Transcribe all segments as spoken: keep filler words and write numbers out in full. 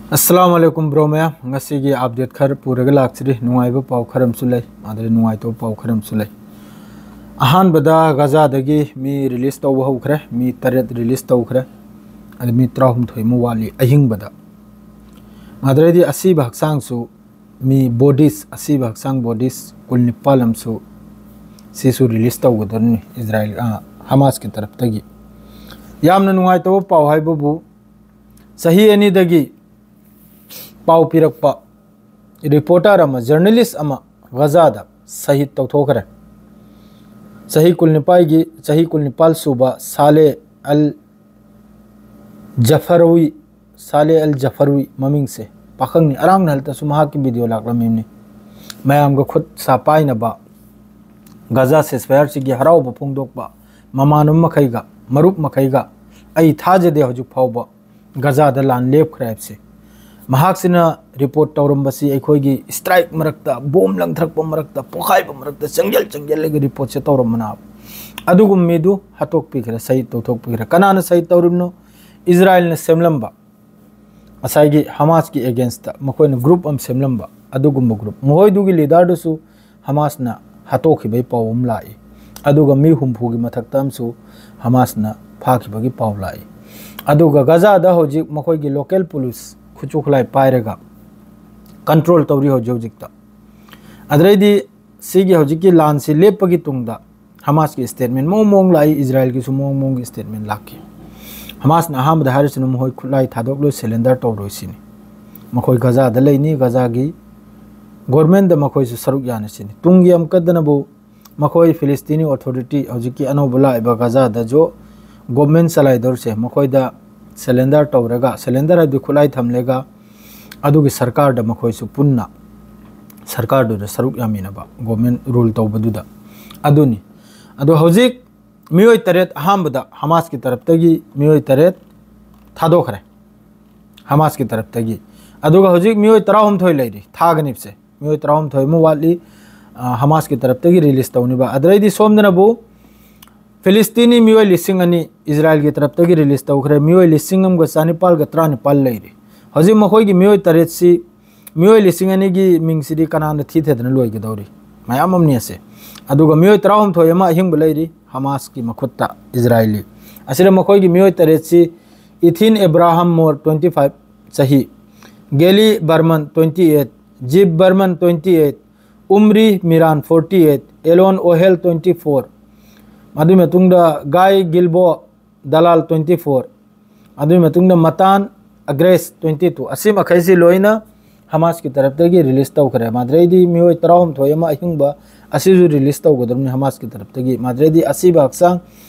ꯑꯁꯂꯥꯝ ꯑꯂꯩꯀꯨꯝ bro ꯃꯌꯥꯝ, ꯉꯁꯤꯒꯤ update ꯈꯔ ꯄꯨꯔꯒ ꯂꯥꯛꯆꯔꯤ꯫ ꯅꯨꯡꯉꯥꯏꯕ ꯄꯥꯎ ꯈꯔ ꯑꯃꯁꯨ ꯂꯩ, ꯑꯗꯨꯗꯩ ꯅꯨꯡꯉꯥꯏꯇꯕ ꯄꯥꯎ ꯈꯔ ꯑꯃꯁꯨ ꯂꯩ꯫ ꯑꯍꯥꯟꯕꯗ ꯒꯖꯥꯗꯒꯤ ꯃꯤ ꯔꯤꯂꯤꯁ ꯇꯧꯕ ꯍꯧꯈ꯭ꯔꯦ, ꯃꯤ ꯇꯔꯦꯠ ꯔꯤꯂꯤꯁ ꯇꯧꯈ꯭ꯔꯦ, ꯑꯗ ꯃꯤ ꯇꯔꯥꯍꯨꯝꯗꯣꯏ ꯑꯃ ꯋꯥꯠꯂꯤ ꯑꯍꯤꯡꯕꯗ꯫ ꯑꯗꯨꯗꯩꯗꯤ ꯑꯁꯤꯕ ꯍꯛꯆꯥꯡꯁꯨ ꯃꯤ ꯕꯣꯗꯤꯁ, ꯑꯁꯤꯕ ꯍꯛꯆꯥꯡ ꯕꯣꯗꯤꯁ ꯀꯨꯟ ꯅꯤꯄꯥꯜ ꯑꯃꯁꯨ ꯁꯤꯁꯨ ꯔꯤꯂꯤꯁ ꯇꯧꯒꯗꯧꯔꯤꯅꯤ ꯏꯖꯔꯥꯏꯜ, ꯑ, ꯍꯃꯥꯁꯀꯤ ꯇꯔꯞꯇꯒꯤ꯫ ꯌꯥꯝꯅ ꯅꯨꯡꯉꯥꯏꯇꯕ ꯄꯥꯎ ꯍꯥꯏꯕꯕꯨ ꯆꯍꯤ ꯑꯅꯤꯗꯒꯤ ꯄꯥꯎ ꯄꯤꯔꯛꯄ ꯔꯤꯄꯣꯔꯇꯔ ꯑꯃ, ꯖꯔꯅꯦꯂꯤꯁ ꯑꯃ ꯒꯖꯥꯗ ꯁꯍꯤꯗ ꯇꯧꯊꯣꯛꯈ꯭ꯔꯦ꯫ ꯆꯍꯤ ꯀꯨꯟꯅꯤꯄꯥꯜꯒꯤ, ꯆꯍꯤ ꯀꯨꯟꯅꯤꯄꯥꯜ ꯁꯨꯕ ꯁꯥꯂꯦ ꯑꯜ ꯖꯐꯔꯋꯤ, ꯁꯥꯂꯦ ꯑꯜ ꯖꯐꯔꯋꯤ ꯃꯃꯤꯡꯁꯦ ꯄꯥꯈꯪꯅꯤ꯫ ꯑꯔꯥꯡ ꯅꯍꯜꯇꯁꯨ ꯃꯍꯥꯛꯀꯤ ꯚꯤꯗꯤꯑꯣ ꯂꯥꯛꯂꯝꯃꯤꯕꯅꯤ꯫ ꯃꯌꯥꯝꯒ ꯈꯨꯠ ꯁꯥ ꯄꯥꯏꯅꯕ, ꯒꯖꯥ ꯁꯦꯁꯐꯥꯌꯔꯁꯤꯒꯤ ꯍꯔꯥꯎꯕ ꯐꯣꯡꯗꯣꯛꯄ, ꯃꯃꯥꯟꯅꯕ ꯃꯈꯩꯒ, ꯃꯔꯨꯞ ꯃꯈꯩꯒ꯫ ꯑꯩ ꯊꯥꯖꯗꯦ ꯍꯧꯖꯤꯛ ꯐꯥꯎꯕ ꯒꯖꯥꯗ ꯂꯥꯟ ꯂꯦꯞꯈ꯭ꯔꯦ ꯍꯥꯏꯕꯁꯦ꯫ ꯃꯍꯥꯛꯁꯤꯅ ꯔꯤꯄꯣꯔꯠ ꯇꯧꯔꯝꯕꯁꯤ ꯑꯩꯈꯣꯏꯒꯤ ꯁ꯭ꯇ꯭ꯔꯥꯏꯛ ꯃꯔꯛꯇ, ꯕꯣꯝ ꯂꯪꯊꯔꯛꯄ ꯃꯔꯛꯇ, ꯄꯣꯈꯥꯏꯕ ꯃꯔꯛꯇ ꯆꯪꯁꯤꯜ ꯆꯪꯁꯤꯜꯂꯒ ꯔꯤꯄꯣꯔꯠꯁꯦ ꯇꯧꯔꯝꯕꯅꯦꯕ꯫ ꯑꯗꯨꯒꯨꯝꯕ ꯃꯤꯗꯨ ꯍꯥꯠꯇꯣꯛꯄꯤꯈ꯭ꯔꯦ, ꯁꯍꯤꯗ ꯇꯧꯊꯣꯛꯄꯤꯈ꯭ꯔꯦ꯫ ꯀꯅꯥꯅ ꯁꯍꯤꯗ ꯇꯧꯔꯤꯕꯅꯣ? ꯏꯖꯔꯥꯏꯜꯅ ꯁꯦꯝꯂꯝꯕ, ꯉꯁꯥꯏꯒꯤ ꯍꯃꯥꯁꯀꯤ ꯑꯦꯒꯦꯟꯁꯇ ꯃꯈꯣꯏꯅ ꯒ꯭ꯔꯨꯞ ꯑꯃ ꯁꯦꯝꯂꯝꯕ, ꯑꯗꯨꯒꯨꯝꯕ ꯒ꯭ꯔꯨꯞ꯫ ꯃꯈꯣꯏꯗꯨꯒꯤ ꯂꯤꯗꯔꯗꯨꯁꯨ ꯍꯃꯥꯁꯅ ꯍꯥꯠꯇꯣꯛꯈꯤꯕꯒꯤ ꯄꯥꯎ ꯑꯃ ꯂꯥꯛꯏ꯫ ꯑꯗꯨꯒ ꯃꯤ ꯍꯨꯝꯐꯨꯒꯤ ꯃꯊꯛꯇ ꯑꯃꯁꯨ ꯍꯃꯥꯁꯅ ꯐꯥꯈꯤꯕꯒꯤ ꯄꯥꯎ ꯂꯥꯛꯏ꯫ ꯑꯗꯨꯒ ꯒꯖꯥꯗ ꯍꯧꯖꯤꯛ ꯃꯈꯣꯏꯒꯤ ꯂꯣꯀꯦꯜ ꯄꯨꯂꯤꯁ ꯈꯨꯠꯁꯨ ꯈꯨꯠꯂꯥꯏ ꯄꯥꯏꯔꯒ ꯀꯟꯇ꯭ꯔꯣꯜ ꯇꯧꯔꯤ ꯍꯧꯖꯤꯛ ꯍꯧꯖꯤꯛꯇ꯫ ꯑꯗꯨꯗꯩꯗꯤ ꯁꯤꯒꯤ ꯍꯧꯖꯤꯛꯀꯤ ꯂꯥꯟꯁꯤ ꯂꯦꯞꯄꯒꯤ ꯇꯨꯡꯗ ꯍꯃꯥꯁꯀꯤ ꯁ꯭ꯇꯦꯠꯃꯦꯟ ꯃꯑꯣꯡ ꯃꯑꯣꯡ ꯂꯥꯛꯏ, ꯏꯖꯔꯥꯏꯜꯒꯤꯁꯨ ꯃꯑꯣꯡ ꯃꯑꯣꯡꯒꯤ ꯁ꯭ꯇꯦꯠꯃꯦꯟ ꯂꯥꯛꯈꯤ꯫ ꯍꯃꯥꯁꯅ ꯑꯍꯥꯟꯕꯗ ꯍꯥꯏꯔꯤꯁꯤꯅ ꯃꯈꯣꯏ ꯈꯨꯠꯂꯥꯏ ꯊꯥꯗꯣꯛꯂꯣꯏ, ꯁꯔꯦꯟꯗꯔ ꯇꯧꯔꯣꯏ ꯁꯤꯅꯤ꯫ ꯃꯈꯣꯏ ꯒꯖꯥꯗ ꯂꯩꯅꯤ, ꯒꯖꯥꯒꯤ ꯒꯣꯔꯃꯦꯟꯗ ꯃꯈꯣꯏꯁꯨ ꯁꯔꯨꯛ ꯌꯥꯅꯤ ꯁꯤꯅꯤ꯫ ꯇꯨꯡꯒꯤ ꯑꯃꯨꯛꯀꯗꯅꯕꯨ ꯃꯈꯣꯏ ꯐꯤꯂꯤꯁꯇꯤꯅꯤ ꯑꯣꯊꯣꯔꯤꯇꯤ, ꯍꯧꯖꯤꯛꯀꯤ ꯑꯅꯧꯕ ꯂꯥꯛꯏꯕ ꯒꯖꯥꯗꯁꯨ ꯒꯣꯔꯃꯦꯟ ꯆꯂꯥꯏꯗꯧꯔꯤꯁꯦ, ꯃꯈꯣꯏꯗ ꯁꯔꯦꯟꯗꯔ ꯇꯧꯔꯒ, ꯁꯔꯦꯟꯗꯔ ꯍꯥꯏꯕꯗꯤ ꯈꯨꯠꯂꯥꯏ ꯊꯝꯂꯒ ꯑꯗꯨꯒꯤ ꯁꯔꯀꯥꯔꯗ ꯃꯈꯣꯏꯁꯨ ꯄꯨꯟꯅ ꯁꯔꯀꯥꯔꯗꯨꯗ ꯁꯔꯨꯛ ꯌꯥꯃꯤꯟꯅꯕ, ꯒꯣꯔꯃꯦꯟ ꯔꯨꯜ ꯇꯧꯕꯗꯨꯗ꯫ ꯑꯗꯨꯅꯤ꯫ ꯑꯗꯣ ꯍꯧꯖꯤꯛ ꯃꯤꯑꯣꯏ ꯇꯔꯦꯠ ꯑꯍꯥꯟꯕꯗ ꯍꯃꯥꯁꯀꯤ ꯇꯔꯞꯇꯒꯤ ꯃꯤꯑꯣꯏ ꯇꯔꯦꯠ ꯊꯥꯗꯣꯛꯈ꯭ꯔꯦ, ꯍꯃꯥꯁꯀꯤ ꯇꯔꯞꯇꯒꯤ꯫ ꯑꯗꯨꯒ ꯍꯧꯖꯤꯛ ꯃꯤꯑꯣꯏ ꯇꯔꯥꯍꯨꯝꯗꯣꯏ ꯂꯩꯔꯤ, ꯊꯥꯒꯅꯤꯕꯁꯦ꯫ ꯃꯤꯑꯣꯏ ꯇꯔꯥꯍꯨꯝꯗꯣꯏ ꯑꯃ ꯋꯥꯠꯂꯤ, ꯑ, ꯍꯃꯥꯁꯀꯤ ꯇꯔꯞꯇꯒꯤ ꯔꯤꯂꯤꯁ ꯇꯧꯅꯤꯕ꯫ ꯑꯗꯨꯗꯩꯗꯤ ꯁꯣꯝꯗꯅꯕꯨ ꯐꯤꯂꯤꯁꯇꯤꯅꯤ ꯃꯤꯑꯣꯏ ꯂꯤꯁꯤꯡ ꯑꯅꯤ ꯏꯖꯔꯥꯏꯜꯒꯤ ꯇꯔꯞꯇꯒꯤ ꯔꯤꯂꯤꯁ ꯇꯧꯈ꯭ꯔꯦ, ꯃꯤꯑꯣꯏ ꯂꯤꯁꯤꯡ ꯑꯃꯒ ꯆꯥꯅꯤꯄꯥꯜꯒ ꯇꯔꯥꯅꯤꯄꯥꯜ ꯂꯩꯔꯤ꯫ ꯍꯧꯖꯤꯛ ꯃꯈꯣꯏꯒꯤ ꯃꯤꯑꯣꯏ ꯇꯔꯦꯠꯁꯤ, ꯃꯤꯑꯣꯏ ꯂꯤꯁꯤꯡ ꯑꯅꯤꯒꯤ ꯃꯤꯡꯁꯤꯗꯤ ꯀꯅꯥꯅ ꯊꯤꯊꯗꯅ ꯂꯣꯏꯒꯗꯧꯔꯤ? ꯃꯌꯥꯝ ꯑꯃꯅꯤ ꯑꯁꯦ꯫ ꯑꯗꯨꯒ ꯃꯤꯑꯣꯏ ꯇꯔꯥꯍꯨꯝꯊꯣꯏ ꯑꯃ ꯑꯍꯤꯡꯕ ꯂꯩꯔꯤ ꯍꯃꯥꯁꯀꯤ ꯃꯈꯨꯠꯇ, ꯏꯖꯔꯥꯏꯂꯤ꯫ ꯑꯁꯤꯗ ꯃꯈꯣꯏꯒꯤ ꯃꯤꯑꯣꯏ ꯇꯔꯦꯠꯁꯤ: Ethan Abraham Mor, twenty five ꯆꯍꯤ, Gali Berman, twenty eight, Ziv Berman, twenty eight, Omri Miran, forty eight, Alon Ohel, twenty four, ꯑꯗꯨꯒꯤ ꯃꯇꯨꯡꯗ ꯒꯥꯏ ꯒꯤꯜꯕꯣ ꯗꯂꯥꯜ, twenty four, ꯑꯗꯨꯒꯤ ꯃꯇꯨꯡꯗ ꯃꯇꯥꯟ ꯑꯒ꯭ꯔꯦꯁ, twenty two, ꯑꯁꯤ ꯃꯈꯩꯁꯤ ꯂꯣꯏꯅ ꯍꯃꯥꯁꯀꯤ ꯇꯔꯞꯇꯒꯤ ꯔꯤꯂꯤꯁ ꯇꯧꯈ꯭ꯔꯦ꯫ ꯃꯥꯗ꯭ꯔꯩꯗꯤ ꯃꯤꯑꯣꯏ ꯇꯔꯥꯍꯨꯝꯊꯣꯏ ꯑꯃ ꯑꯍꯤꯡꯕ ꯑꯁꯤꯁꯨ ꯔꯤꯂꯤꯁ ꯇꯧꯒꯗꯕꯅꯤ ꯍꯃꯥꯁꯀꯤ ꯇꯔꯞꯇꯒꯤ꯫ ꯃꯥꯗ꯭ꯔꯩꯗꯤ ꯑꯁꯤꯕ ꯍꯛꯆꯥꯡ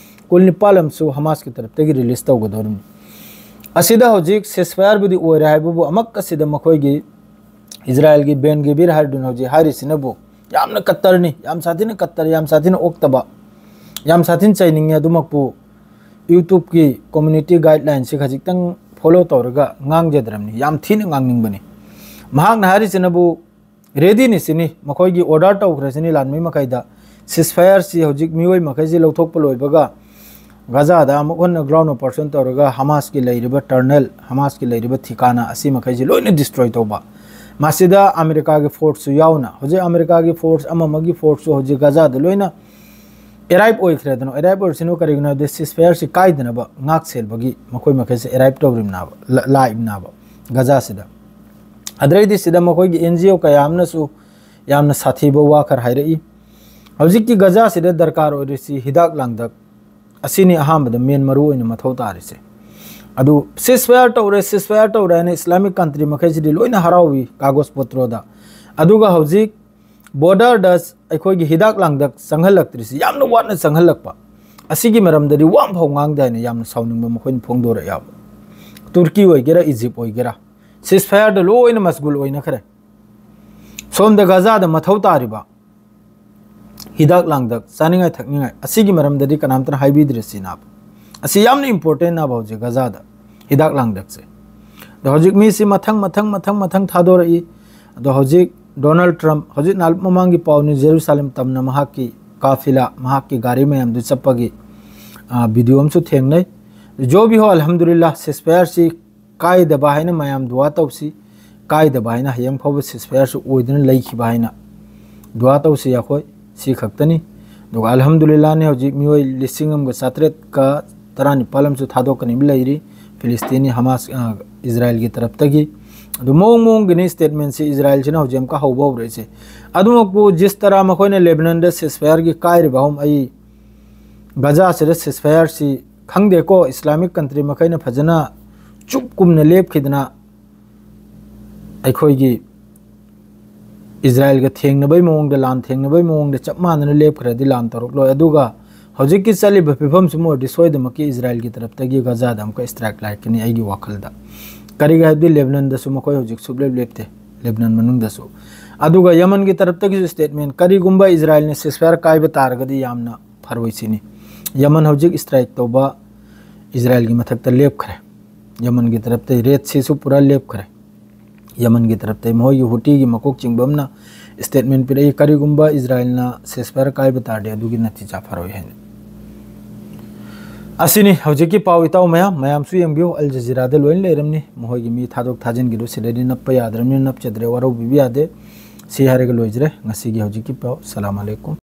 ꯀꯨꯟꯅꯤꯄꯥꯜ ꯑꯃꯁꯨ ꯍꯃꯥꯁꯀꯤ ꯇꯔꯞꯇꯒꯤ ꯔꯤꯂꯤꯁ ꯇꯧꯒꯗꯕꯅꯤ꯫ ꯑꯁꯤꯗ ꯍꯧꯖꯤꯛ ꯁꯤꯁꯐꯥꯌꯔꯕꯨꯗꯤ ꯑꯣꯏꯔꯦ ꯍꯥꯏꯕꯕꯨ, ꯑꯃꯛ ꯑꯁꯤꯗ ꯃꯈꯣꯏꯒꯤ ꯏꯖꯔꯥꯏꯜꯒꯤ ꯕꯦꯟ ꯒꯦꯕꯤꯔ ꯍꯥꯏꯔꯗꯨꯅ ꯍꯧꯖꯤꯛ ꯍꯥꯏꯔꯤꯁꯤꯅꯕꯨ ꯌꯥꯝꯅ ꯀꯠꯇꯔꯅꯤ, ꯌꯥꯝ ꯁꯥꯊꯤꯅ ꯀꯠꯇꯔ, ꯌꯥꯝ ꯁꯥꯊꯤꯅ ꯑꯣꯛꯇꯕ, ꯌꯥꯝ ꯁꯥꯊꯤꯅ ꯆꯩꯅꯤꯡꯉꯦ꯫ ꯑꯗꯨꯃꯛꯄꯨ YouTubeꯀꯤ community guidelineꯁꯤ ꯈꯖꯤꯛꯇꯪ follow ꯇꯧꯔꯒ ꯉꯥꯡꯖꯗ꯭ꯔꯕꯅꯤ, ꯌꯥꯝ ꯊꯤꯅ ꯉꯥꯡꯅꯤꯡꯕꯅꯤ꯫ ꯃꯍꯥꯛꯅ ꯍꯥꯏꯔꯤꯁꯤꯅꯕꯨ readyꯅꯤ ꯁꯤꯅꯤ, ꯃꯈꯣꯏꯒꯤ order ꯇꯧꯈ꯭ꯔꯦ ꯁꯤꯅꯤ ꯂꯥꯟꯃꯤ ꯃꯈꯩꯗ꯫ Ceasefiresi ꯍꯧꯖꯤꯛ ꯃꯤꯑꯣꯏ ꯃꯈꯩꯁꯤ ꯂꯧꯊꯣꯛꯄ ꯂꯣꯏꯕꯒ ꯒꯖꯥꯗ ꯑꯃꯨꯛ ꯍꯟꯅ ground operation ꯇꯧꯔꯒ ꯍꯃꯥꯁꯀꯤ ꯂꯩꯔꯤꯕ tunnel, ꯍꯃꯥꯁꯀꯤ ꯂꯩꯔꯤꯕ ꯊꯤꯀꯥꯅꯥ ꯑꯁꯤ ꯃꯈꯩꯁꯤ ꯂꯣꯏꯅ destroy ꯇꯧꯕ꯫ ꯃꯁꯤꯗ ꯑꯃꯦꯔꯤꯀꯥꯒꯤ forceꯁꯨ ꯌꯥꯎꯅ, ꯍꯧꯖꯤꯛ ꯑꯃꯦꯔꯤꯀꯥꯒꯤ force ꯑꯃ ꯑꯃꯒꯤ forceꯁꯨ ꯍꯧꯖꯤꯛ ꯒꯖꯥꯗ ꯂꯣꯏꯅ arrive ꯑꯣꯏꯈ꯭ꯔꯦꯗꯅ꯫ Arrive ꯑꯣꯏꯔꯤꯁꯤꯅ ꯀꯔꯤꯒꯤꯅꯣ ꯍꯥꯏꯕꯗ ceasefireꯁꯤ ꯀꯥꯏꯗꯅꯕ ꯉꯥꯛ ꯁꯦꯜꯕꯒꯤ ꯃꯈꯣꯏ ꯃꯈꯩꯁꯦ arrive ꯇꯧꯔꯤꯕꯅꯦꯕ, ꯂ-, ꯂꯥꯛꯏꯕꯅꯦꯕ ꯒꯖꯥꯁꯤꯗ꯫ ꯑꯗꯩꯗꯤ ꯁꯤꯗ ꯃꯈꯣꯏꯒꯤ NGO ꯀꯌꯥ ꯑꯃꯅꯁꯨ ꯌꯥꯝꯅ ꯁꯥꯊꯤꯕ ꯋꯥ ꯈꯔ ꯍꯥꯏꯔꯛꯏ꯫ ꯍꯧꯖꯤꯛꯀꯤ ꯒꯖꯥꯁꯤꯗ ꯗꯔꯀꯥꯔ ꯑꯣꯏꯔꯤꯁꯤ ꯍꯤꯗꯥꯛ ꯂꯥꯡꯊꯛ ꯑꯁꯤꯅꯤ ꯑꯍꯥꯟꯕꯗ main ꯃꯔꯨ ꯑꯣꯏꯅ ꯃꯊꯧ ꯇꯥꯔꯤꯁꯦ꯫ ꯑꯗꯨ ceasefire ꯇꯧꯔꯦ, ceasefire ꯇꯧꯔꯦ ꯍꯥꯏꯅ Islamic country ꯃꯈꯩꯁꯤꯗꯤ ꯂꯣꯏꯅ ꯍꯔꯥꯎꯏ ꯀꯥꯒꯣꯖ ꯄꯣꯇ꯭ꯔꯣꯗ꯫ ꯑꯗꯨꯒ ꯍꯧꯖꯤꯛ borderꯗ ꯑꯩꯈꯣꯏꯒꯤ ꯍꯤꯗꯥꯛ ꯂꯥꯡꯊꯛ ꯆꯪꯍꯜꯂꯛꯇ꯭ꯔꯤꯁꯤ, ꯌꯥꯝꯅ ꯋꯥꯠꯅ ꯆꯪꯍꯜꯂꯛꯄ, ꯑꯁꯤꯒꯤ ꯃꯔꯝꯗꯗꯤ ꯋꯥ ꯑꯃ ꯐꯥꯎ ꯉꯥꯡꯗꯦ ꯍꯥꯏꯅ ꯌꯥꯝꯅ ꯁꯥꯎꯅꯤꯡꯕ ꯃꯈꯣꯏꯅ ꯐꯣꯡꯗꯣꯔꯛꯑꯦꯕ꯫ ꯇꯨꯔꯀꯤ ꯑꯣꯏꯒꯦꯔꯥ, ꯏꯖꯤꯞ ꯑꯣꯏꯒꯦꯔꯥ, ceasefireꯗ ꯂꯣꯏꯅ ꯃꯁꯒꯨꯜ ꯑꯣꯏꯅꯈ꯭ꯔꯦ꯫ ꯁꯣꯝꯗ ꯒꯖꯥꯗ ꯃꯊꯧ ꯇꯥꯔꯤꯕ ꯍꯤꯗꯥꯛ ꯂꯥꯡꯊꯛ, ꯆꯥꯅꯤꯡꯉꯥꯏ ꯊꯛꯅꯤꯡꯉꯥꯏ, ꯑꯁꯤꯒꯤ ꯃꯔꯝꯗꯗꯤ ꯀꯅꯥꯝꯇꯅ ꯍꯥꯏꯕꯤꯗ꯭ꯔꯦ ꯁꯤꯅꯦꯕ꯫ ꯑꯁꯤ ꯌꯥꯝꯅ importantꯅꯦꯕ ꯍꯧꯖꯤꯛ ꯒꯖꯥꯗ ꯍꯤꯗꯥꯛ ꯂꯥꯡꯊꯛꯁꯦ꯫ ꯑꯗꯣ ꯍꯧꯖꯤꯛ ꯃꯤꯁꯤ ꯃꯊꯪ, ꯃꯊꯪ, ꯃꯊꯪ, ꯃꯊꯪ ꯊꯥꯗꯣꯔꯛꯏ꯫ ꯑꯗꯣ ꯍꯧꯖꯤꯛ Donald Trump, ꯍꯧꯖꯤꯛ ꯅꯍꯥꯟ ꯃꯃꯥꯡꯒꯤ ꯄꯥꯎꯅꯤ, ꯖꯦꯔꯨꯁꯥꯂꯦꯝ ꯇꯝꯅ ꯃꯍꯥꯛꯀꯤ ꯀꯥꯐꯤꯂꯥ, ꯃꯍꯥꯛꯀꯤ ꯒꯥꯔꯤ ꯃꯌꯥꯝꯗꯨ ꯆꯠꯄꯒꯤ, ꯑ, video ꯑꯃꯁꯨ ꯊꯦꯡꯅꯩ꯫ ꯖꯣ ꯕꯤ ꯍꯣ, ꯑꯜꯍꯝꯗꯨꯂꯤꯜꯂꯥ, ceasefireꯁꯤ ꯀꯥꯏꯗꯕ ꯍꯥꯏꯅ ꯃꯌꯥꯝ ꯗꯨꯋꯥ ꯇꯧꯁꯤ, ꯀꯥꯏꯗꯕ ꯍꯥꯏꯅ ꯍꯌꯦꯡ ꯐꯥꯎꯕ ceasefire ꯁꯨ ꯑꯣꯏꯗꯨꯅ ꯂꯩꯈꯤꯕ ꯍꯥꯏꯅ ꯗꯨꯋꯥ ꯇꯧꯁꯤ ꯑꯩꯈꯣꯏ꯫ ꯁꯤ ꯈꯛꯇꯅꯤ꯫ ꯑꯗꯨꯒ ꯑꯜꯍꯝꯗꯨꯂꯤꯜꯂꯥꯍꯅꯤ, ꯍꯧꯖꯤꯛ ꯃꯤꯑꯣꯏ ꯂꯤꯁꯤꯡ ꯑꯃꯒ ꯆꯥꯇ꯭ꯔꯦꯠꯀ ꯇꯔꯥꯅꯤꯄꯥꯜ ꯑꯃꯁꯨ ꯊꯥꯗꯣꯛꯀꯅꯤꯕ ꯂꯩꯔꯤ ꯐꯤꯂꯤꯁꯇꯤꯟꯒꯤ ꯍꯃꯥꯁ, ꯑ, ꯏꯖꯔꯥꯏꯜꯒꯤ ꯇꯔꯞꯇꯒꯤ꯫ ꯑꯗꯨ ꯃꯑꯣꯡ ꯃꯑꯣꯡꯒꯤꯅꯤ statement ꯁꯤ ꯏꯖꯔꯥꯏꯜꯁꯤꯅ ꯍꯧꯖꯤꯛ ꯑꯃꯨꯛꯀ ꯍꯧꯕ ꯍꯧꯔꯛꯏꯁꯦ꯫ ꯑꯗꯨꯃꯛꯄꯨ ꯖꯤꯁ ꯇꯔꯥ ꯃꯈꯣꯏꯅ ꯂꯦꯕꯅꯟꯗ ceasefire ꯒꯤ ꯀꯥꯏꯔꯤꯕ ꯑꯍꯨꯝ ꯑꯩ ꯒꯖꯥꯁꯤꯗ ceasefire ꯁꯤ ꯈꯪꯗꯦꯀꯣ, ꯏꯁꯂꯥꯃꯤꯛ ꯀꯟꯇ꯭ꯔꯤ ꯃꯈꯩꯅ ꯐꯖꯅ ꯆꯨꯞ ꯀꯨꯝꯅ ꯂꯦꯞꯈꯤꯗꯅ ꯑꯩꯈꯣꯏꯒꯤ ꯏꯖꯔꯥꯏꯜꯒ ꯊꯦꯡꯅꯕꯩ ꯃꯑꯣꯡꯗ, ꯂꯥꯟ ꯊꯦꯡꯅꯕꯩ ꯃꯑꯣꯡꯗ ꯆꯞ ꯃꯥꯟꯅꯅ ꯂꯦꯞꯈ꯭ꯔꯗꯤ ꯂꯥꯟ ꯇꯧꯔꯛꯂꯣꯏ꯫ ꯑꯗꯨꯒ ꯍꯧꯖꯤꯛꯀꯤ ꯆꯠꯂꯤꯕ ꯐꯤꯕꯝꯁꯤꯃ ꯑꯣꯏꯔꯗꯤ ꯁꯣꯏꯗꯃꯛꯀꯤ ꯏꯖꯔꯥꯏꯜꯒꯤ ꯇꯔꯞꯇꯒꯤ ꯒꯖꯥꯗ ꯑꯃꯨꯛꯀ strike ꯂꯥꯛꯀꯅꯤ ꯑꯩꯒꯤ ꯋꯥꯈꯜꯗ꯫ ꯀꯔꯤꯒꯤ ꯍꯥꯏꯕꯗꯤ ꯂꯦꯕꯅꯟꯗꯁꯨ ꯃꯈꯣꯏ ꯍꯧꯖꯤꯛ ꯁꯨꯞꯂꯦꯞ ꯂꯦꯞꯇꯦ, ꯂꯦꯕꯅꯟ ꯃꯅꯨꯡꯗꯁꯨ꯫ ꯑꯗꯨꯒ ꯌꯃꯟꯒꯤ ꯇꯔꯞꯇꯒꯤꯁꯨ statement, ꯀꯔꯤꯒꯨꯝꯕ ꯏꯖꯔꯥꯏꯜꯅ ceasefire ꯀꯥꯏꯕ ꯇꯥꯔꯒꯗꯤ ꯌꯥꯝꯅ ꯐꯔꯣꯏ ꯁꯤꯅꯤ꯫ ꯌꯃꯟ ꯍꯧꯖꯤꯛ strike ꯇꯧꯕ ꯏꯖꯔꯥꯏꯜꯒꯤ ꯃꯊꯛꯇ ꯂꯦꯞꯈ꯭ꯔꯦ꯫ ꯌꯃꯟꯒꯤ ꯇꯔꯞꯇꯒꯤ Red Sea ꯁꯨ ꯄꯨꯔꯥ ꯂꯦꯞꯈ꯭ꯔꯦ꯫ ꯌꯃꯟꯒꯤ ꯇꯔꯞꯇꯒꯤ ꯃꯈꯣꯏꯒꯤ ꯍꯨꯇꯤꯒꯤ ꯃꯀꯣꯛ ꯆꯤꯡꯕ ꯑꯃꯅ statement ꯄꯤꯔꯛꯏ, ꯀꯔꯤꯒꯨꯝꯕ ꯏꯖꯔꯥꯏꯜꯅ ceasefire ꯀꯥꯏꯕ ꯇꯥꯔꯗꯤ ꯑꯗꯨꯒꯤ ꯅꯇꯤꯖꯥ ꯐꯔꯣꯏ ꯍꯥꯏꯅ꯫ ꯑꯁꯤꯅꯤ ꯍꯧꯖꯤꯛꯀꯤ ꯄꯥꯎ, ꯏꯇꯥꯎ ꯃꯌꯥꯝ, ꯃꯌꯥꯝꯁꯨ ꯌꯦꯡꯕꯤꯌꯨ, ꯑꯜ ꯖꯖꯤꯔꯥꯗ ꯂꯣꯏꯅ ꯂꯩꯔꯝꯅꯤ꯫ ꯃꯈꯣꯏꯒꯤ ꯃꯤ ꯊꯥꯗꯣꯛ ꯊꯥꯖꯤꯟꯒꯤꯗꯨ ꯁꯤꯗꯗꯤ ꯅꯞꯄ ꯌꯥꯗ꯭ꯔꯕꯅꯤꯅ, ꯅꯞꯆꯗ꯭ꯔꯦ, ꯋꯥꯔꯧꯕꯤꯕ ꯌꯥꯗꯦ꯫ ꯁꯤ ꯍꯥꯏꯔꯒ ꯂꯣꯏꯖꯔꯦ ꯉꯁꯤꯒꯤ ꯍꯧꯖꯤꯛꯀꯤ ꯄꯥꯎ꯫ ꯁꯂꯥꯝ ꯑꯂꯩꯀꯨꯝ꯫